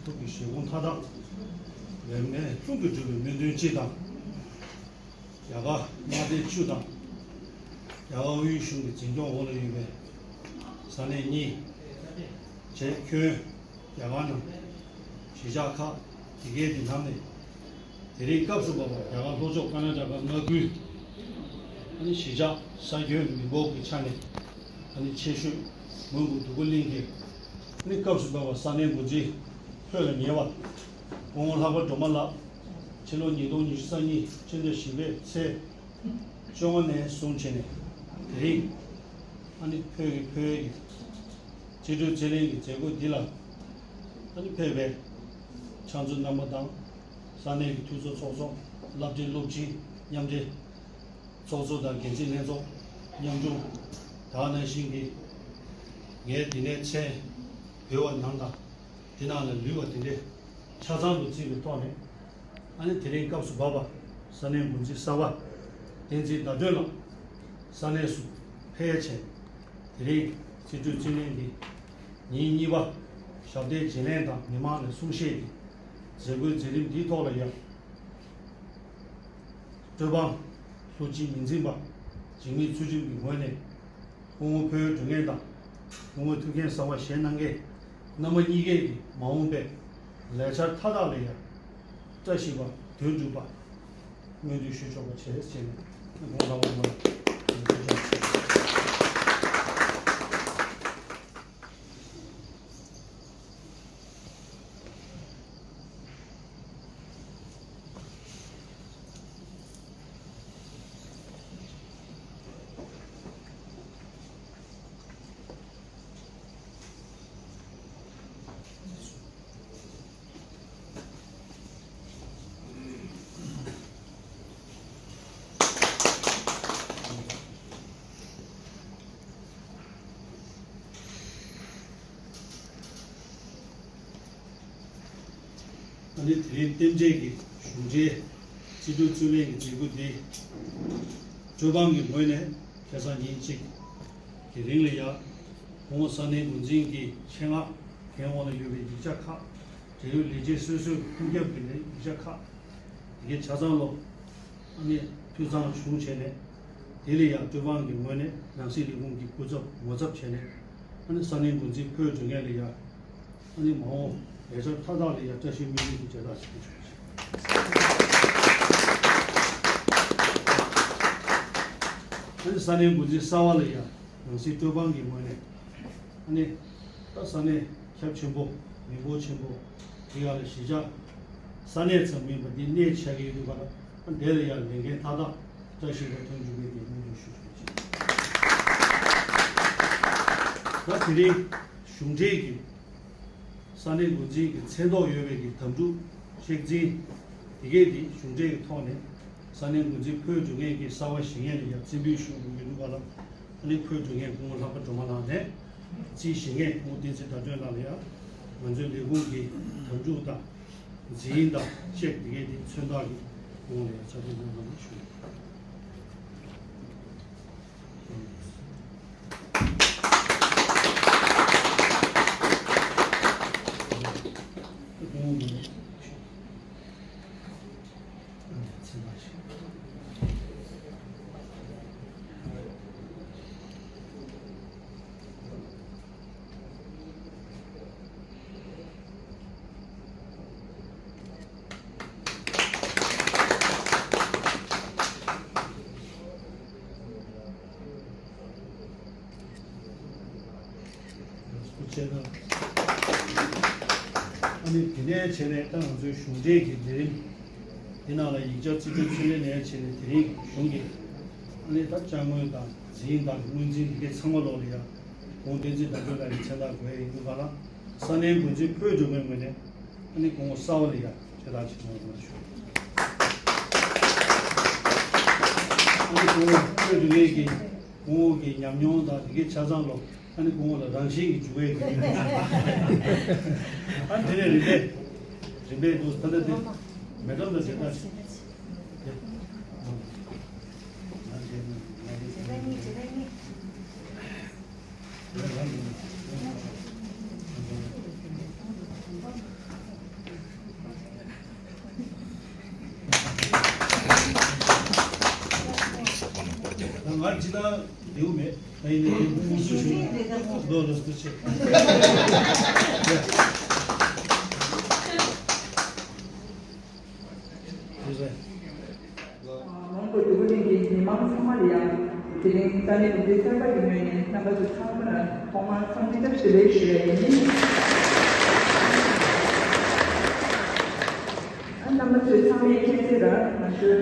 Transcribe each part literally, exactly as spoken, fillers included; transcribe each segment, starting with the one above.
ཐུགས་ཀྱི་བཞེད་དགོངས་མཐའ་དག་ལས་མེད་ལྷུན་གྱིས་གྲུབ་པའི་སྨོན་འདུན་སྤྱི་དང་། རྒྱ་གར་དམག་སྡེ་བཅུ་དང་། རྒྱ་གར་དབུས་གཞུང་གི་འཛིན་སྐྱོང་འོག་ལ་ཡོད་པའི་ས་གནས་གཉིས། བྱས་ཁྱོན་རྒྱ་གར་ནང་གཞིས་ཆགས་ཁག་དེ་གའི་དེ་ནང་ནས། དེ་རིང་སྐབས་སུ་བབས་པ་རྒྱ་གར་ལྷོ་ཕྱོགས་ཀར་ན་ཊ་ཀ་མངའ་ཁུལ། ཨ་ནི་གཞིས་ཆགས་ས་ཁྱོན་མི་འབོར་གྱི་ཆ་ནས་ཨ་ནི་ཆེ་ཤོས་མོན་གྷོ་འདུ་ཁང་གླིང་གི་ཨ་ནི་སྐབས་སུ་བབས་པ་ས་གནས་འགོ་འཛིན་ཕུད་ལ་ཉེ་བ་སྐུ་ངོ་ལྷག་པ་སྒྲོལ་མ་ལགས། ཕྱི་ལོ་ཉིས་སྟོང་ཉི་ཤུ་རྩ་གཉིས་ཕྱི་ཟླ་བཞི་པའི་ཚེས་བཅོ་ལྔ་ནས་བཟུང་བྱས་ནས་དེ་རིང་ཨ་ནི་བོད་ཀྱི་བོད་ཀྱི་རྩིས་སྤྲོད་རྩིས་ལེན་གྱི་མཛད་སྒོ་འདི་ལ་ཨ་ནི་ཕེབས་པའི་ཕྱག་མཛོད་རྣམ་པ་དང་། ས་གནས་ཀྱི་འཐུས་ཚབ་ཚོགས་གཙོ། བླ་བྲེ་སློབ་སྤྱི་མཉམ་འབྲེལ་ཚོགས་གཙོ་དང་འགན་འཛིན་ལྷན་ཚོགས་ཉམ་ཆུང་དག་ནང་བཞིན་གྱི་ངས་འདི་ནས་མཚན་འབོད་པ་ནང་དང་། འདི་ནང་ལ་ལུས་པ་འདི་འདྲའི་ཆ་ཚང་དུ་བརྩིས་པའི་ཐོག་ནས། ཨ་ནི་དེ་རིང་སྐབས་སུ་བབས་པ་ས་གནས་འགོ་འཛིན་གསར་པ་བསྟན་འཛིན་ཟླ་སྒྲོན་ལགས་ས་གནས་སུ་ཕེབས་བྱས། དེ་རིང་རྩིས་སྤྲོད་རྩིས་ལེན་འདི་ཉིན་གཉིས་པ་ཞབས་བརྟན་བརྗེ་ལེན་དང་མི་མང་ལ་གསུང་བཤད་ཀྱི་མཛད་སྒོའི་མཛད་རིམ་འདིའི་ཐོག་ལ་ཡང་སྤྲོ་འཕང་ལྷུར་བྱིན་མི་འཛིན་པ་འཇིགས་མེད་ཚུལ་ཁྲིམས་ཀྱི་ངོས་ནས། སྐུ་ངོ་ཕུལ་དོན་ངེས་དང་སྐུ་ངོ་ཐུགས་འགན་གསར་པ་བཞེས་གནང་མཁན་རྣམ་པ་གཉིས་ཀས་ཀྱི་མ་འོངས་པའི་ལས་འཆར་མཐའ་དག་ལ་ཡང་བཀྲ་ཤིས་པ་དོན་འགྲུབ་པ་སྨོན་འདུན་ཞུ་ཆོག་པ་བྱས་ཟེར་ནས་དགོངས་དག་པ་མ་ཞུ་ཆོག་ཨ་ནི་དེ་རིང་རྟེན་འབྲེལ་གྱི་གཞུང་འབྲེལ་རྩིས་སྤྲོད་རྩིས་ལེན་གྱི་མཛད་སྒོ་འདི་སྤྲོ་འཕང་གི་ངོས་ནས་ཁ་སང་ཉིན་གཅིག་གི་རིང་ལ་ཡ། སྐུ་ངོ་ས་གནས་འགོ་འཛིན་གྱི་ཆེད་མངགས་འོག་ལ་ཡོད་པའི་ཡིག་ཆ་ཁག་འབྲེལ་ཡོད་ལས་བྱེད་སོ་སོའི་ཁུངས་སྐྱེལ་གྱི་ཡིག་ཆ་ཁག་དེ་གའི་ཆ་ཚང་ལོ། ཨ་ནི་འཐུས་ཚང་བྱུང་བྱས་ནས། དེ་ལ་ཡང་སྤྲོ་འཕང་གི་ངོས་ནས་ནང་སྲིད་ལས་ཁུངས་ཀྱི་སྐུ་ཚབ་ངོ་ཚབ་བྱས་ནས། ཨ་ནི་ས་གནས་འགོ་འཛིན་ཕུལ་དོན་ངེས་ལ་ཡང་། ཨ་ནི་མ་འོངས་ལས་འཆར་མཐའ་དག་ལ་ཡང་བཀྲ་ཤིས་སྨོན་འདུན་གྱི་མཇལ་དར་ཞིག་ཕུལ་ཆོག་ཅིང་། ཨ་ནི་ས་གནས་འགོ་འཛིན་གསར་པ་ལ་ཡང་ནང་སྲིད་སྤྲོ་འཕང་གི་ངོས་ནས། ཨ་ནི་ད་ས་གནས་ཁྱབ་ཆེན་པོ། མི་འབོར་ཆེན་པོ། དེ་ག་ལ་གཞིས་ཆགས་ས་གནས་ཙམ་མིན་པ་འདི་གནས་ཆགས་ཀྱི་ཡོད་པ་ལ། དེ་ལ་ཡང་ལས་འགན་མཐའ་དག་བཀྲ་ཤིས་པ་དོན་འགྲུབ་པའི་གི་སྨོན་འདུན་ཞུ་ཆོག་ཅིང་། ད་དེ་རིང་གཞུང་འབྲེལ་གྱི་ས་གནས་འགོ་འཛིན་གྱི་མཚན་ཐོག་ཡོད་པའི་གི་དམ་ཕྲུག་གཅེས་འཛིན་དེ་གས་འདི་གཞུང་འབྲེལ་གྱི་ཐོག་ནས་ས་གནས་འགོ་འཛིན་ཕུལ་འགྲོ་མཁན་གྱི་གསར་པ་བཞེངས་མཁན་ལ་ཡང་རྩིས་འབུལ་ཞུ་དགོས་ཀྱི་འདུག་ག་ལ། ཨ་ནི་ཕུལ་འགྲོ་མཁན་སྐུ་ངོ་ལྷག་པ་སྒྲོལ་མ་ལགས་ནས་རྩིས་བཞེས་མཁན་སྐུ་ངོ་བསྟན་འཛིན་ཟླ་སྒྲོན་ལགས་ལ་ཡང་ང་ཚོའི་ལས་ཁུངས་ཀྱི་དམ་ཕྲུག་དང་འཛིན་དང་ཅེག་དེ་གས་དེ་མཚོན་རྟགས་ཀྱི་སྐུ་ངོ་ལ་ཡང་ཕྱག་འཚལ་གནང་གནང་ཞུ། ཨ་ནི་དེ་ནས་བྱས་ནས་ད་ང་ཚོའི་གཞུང་འབྲེལ་གྱི་ལས་རིམ་དེ་ནང་ལ་ཡིག་ཆ་རྩིས་སྤྲོད་ཚུལ་ལས་ནས་བྱས་ནས་དེ་རིང་གཞུང་གི་ཨ་ནི་ད་དཔྱ་དངུལ་དང་འཛིན་དང་དངུལ་འཛིན་དེ་གའི་ཚང་མ་ལོག་ལ་ཡ་གོང་བསྟན་འཛིན་ཟླ་སྒྲོན་ལགས་ཀྱི་མཚན་རྟགས་དགོས་ཡ་ཡིན་འདུག་ག་ལ། ས་གནས་འགོ་འཛིན་ཕུལ་འགྲོ་མཁན་ངོས་ནས་ཨ་ནི་སྐུ་ངོ་གསར་པ་ལ་ཡ་མཚན་རྟགས་ཅིག་གནང་རོགས་གནང་ཞུ། ཨ་ནི་སྐུ་ངོ་ཕུལ་འགྲོ་མཁན་གྱི་སྐུ་ངོ་གི་ཉམས་མྱོང་དང་དེ་གའི་ཆ་ཚང་ལོ། ཨ་ནི་སྐུ་ངོ་ལ་རང་བཞིན་གྱི་འཇུག་པའི་གི་ཡོན་ཏན་ཞིག་ཨ་ནི་དེ་ནས་རིམ་པས་རིམ་པས་འདུག་ད་ལྟ་དེ་མེ་ཏོག་དང་འབྲེལ་ཐག་ཆོད། ཨ་ཇི་ལྟར་ལེའུ་མེད། ཨ་ཡིན་ནའི་ལེའུ་མུ་སུ་ཞུ་ལོ་ལོ་སུ་ཆེ། མོན་གྷོ་འདུ་བ་གླིང་གི་མི་མང་ཚང་མ་ལ་ཡང་དེ་རིང་ས་གནས་འདི་ཚོའི་ཚན་པ་ཡི་ངོས་ནས་རྣམ་པ་ཚོ་ཚང་མ་ལ་ཐོག་མར་འཚམས་འདྲི་བཀྲ་ཤིས་བདེ་ལེགས་ཞུ་ཡ་ཡིན། ཨ་རྣམ་པ་ཚོས་ཚང་མས་མཁྱེན་གསལ་ལྟར་ང་ཚོའི་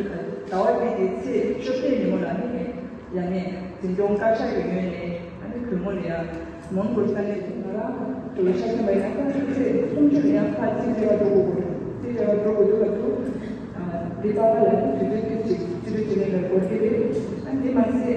ཟླ་བ་འདི་གི་ཚེས་བཅོ་བརྒྱད་ཉིན་མོ་ལ་ནི་ཡ་ནས་འཛིན་སྐྱོང་བཀའ་ཤག་གི་ངོས་ནས་ཨ་ནི་གུས་མོ་ལ་ཡང་མོན་གྷོ་ས་གནས་ང་རང་འགྲོ་བའི་ཆ་རྐྱེན་པ་ཡིན་ན་ད་ཚེས་སུམ་ཅུ་ལ་ཡང་ཕར་རྩིས་སྤྲད་པར་འགྲོ་དགོས་དགོས་རྩིས་སྤྲད་པར་འགྲོ་དགོས་འདུག་ལ་འདུག་འདི་པ་ཕ་ལ་ནི་དུས་ཚོད་ཏོག་ཙམ་རྩིས་སྤྲོད་བྱེད་ལེན་པར་འགོར་གྱི་རེད། ཨ་འདི་མ་ཟད།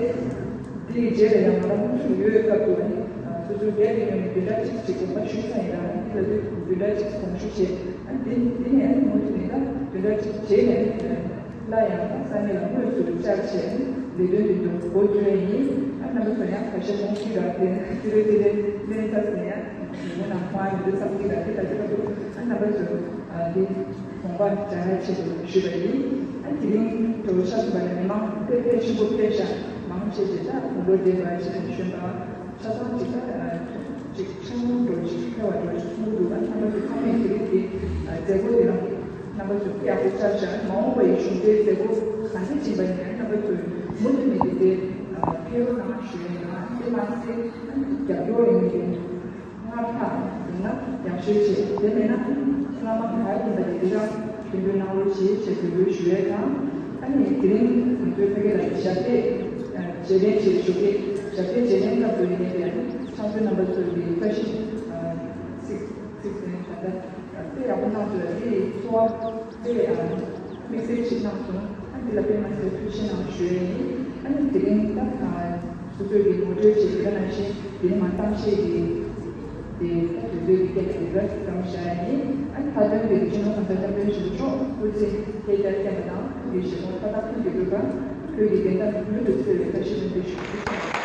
དེའི་རྗེས་ལ་ཡང་ང་རང་དབུ་ཁྲིད་ཡོད་སྐབས་དུ་ཨ་ནི་སོ་སོའི་སྒེར་གྱི་ངོས་ནས་འདི་འདྲ་ཅིག་ཅིག་དགོངས་པ་ཞུས་ས་ཡིན་ལ་ཨ་ནི་ལ་དུས་འདི་འདྲ་ཅིག་དགོངས་ཞུ་བྱས་ཨ་ནི་དེ་ནས་ཨ་ནི་མུ་མཐུད་ནས་ད་འདི་འདྲ་ཅིག་བྱས་ནས་ཨ་ནི་སླར་ཡང་ད་ས་གནས་ལ་དངོས་སུ་བཅར་བྱས་ཨ་ནི་ལས་དོན་འདི་ཚོ་འགོ་བཙུགས་ཡ་ཡིན། ཨ་རྣམ་པ་ཚོ་ཡང་ཁ་ཤས་མཐོང་གི་ར་དེ་ཕྱི་རོལ་དེ་ལས་ལེན་ཚར་ཟིན་ཡ་ཉིན་མོ་ནང་ཁོང་ཨ་མི་འདུག་བསམ་གི་ར་དེ་ད་ཅི་ཁ་འདུག་ཨ་རྣམ་པ་ཚོ་འདི་དགོངས་པ་འཇལ་ཡ་ཆེད་དུ་ཞུས་པ་ཡིན། ཨ་དེ་རིང་གྲོས་ཆ་ཟིན་པ་ནས་མི་མང་དཔེ་ཕལ་ཆེན་པོ་ཕེབས་ཤག་མང་ཆེ་ཆེ་ད་དགུང་ལོ་བགྲེས་པ་ཆེ་ཆུང་པ། ཆ་ཚང་གཅིག་ལ་གཅིག་ཆུང་ངུ་འགྲོ་གཅིག་ཕལ་བ་འགྲོ་གཅིག་ཆུང་ངུ་འདུག་ཨ་རྣམ་པ་ཚོ་ཚང་མས་དེ་རིང་གི་མཛད་སྒོ་འདི་རང་རྣམ་པ་ཚོས་ཡག་པོ་བཅར་བཞག་མ་འོངས་པ་ཡི་གཞུང་འབྲེལ་མཛད་སྒོ་ག་འདྲ་ཕྱིན་པ་ཡིན་ན་རྣམ་པ་ཚོས་མུ་མཐུད་ནས་འདི་དེ་ཕེབས་རོགས་གནང་ཞུ་ཡ་ཡིན། ཨ་དེ་མ་ཟད་རྒྱབ་སྐྱོར་ཡིན་གྱི་སྔར་ལྷག་ཡིན་ན་ཡག་ཤོས་བྱེད། དེ་མེད་ན་སྔ་མ་ག་ཡིན་པ་དེ་འདི་རང་རྒྱུན་འགྲོ་གནང་རོགས་གྱིས་ཞེས་འབོད་སྐུལ་ཞུ་ཡས་དང་། ཨ་ནི་དེ་རིང་ང་ཚོའི་ཕ་གི་ལ་ཞབས་སྟེགས་རྗེས་དྲན་བྱེད་ཞུ་གི་ཞབས་སྟེགས་རྗེས་དྲན་སྐབས་སུ་ཡིན་ནའི་ཨ་ནི་ཕྱག་མཛོད་རྣམ་པ་ཚོས་ཀྱི་བཀྲ་ཤིས་ཚིག་ཚིག་ཟིན་ད་ལྟ་དཔེ་ཡག་པོ་གནང་སོང་ལ་དེ་ཡི་ཚོར་བ་དཔེ་དམིགས་བསལ་ཞིག་གནང་སོང་། ཨ་འདི་ལ་དཔེ་མ་ཟད་ཐུགས་རྗེ་གནང་ཞུ་ཡས་ཡིན། ཨ་ནི་དེ་རིང་ད་སོ་སོས་ཀྱི་ངོ་སྤྲོད་བྱེད་དེ་ག་ནང་བཞིན་དེ་རིང་མ་གཏམ་བཤད་ཀྱི་དེ་ད་དུས་ཚོད་ཀྱི་སྐད་དེ་ག་ཙམ་བཞག་ཡ་ཡིན། ཨ་ནི་མཐའ་དོན་དེ་སྤྱི་ནོར་གོང་ས་སྐྱབས་མགོན་ཆེན་པོ་མཆོག་སྐུ་ཚེ་བསྐལ་བརྒྱར་བརྟན་པ་དང་ཁོང་གི་བཞེད་དགོངས་མཐའ་དག་ཐུགས་ཀྱི་འགྲུབ་པ། བོད་ཀྱི་བདེན་མཐའ་མྱུར་དུ་གསལ་བའི་བཀྲ་ཤིས་སྨོན་འདུན་ཞུ།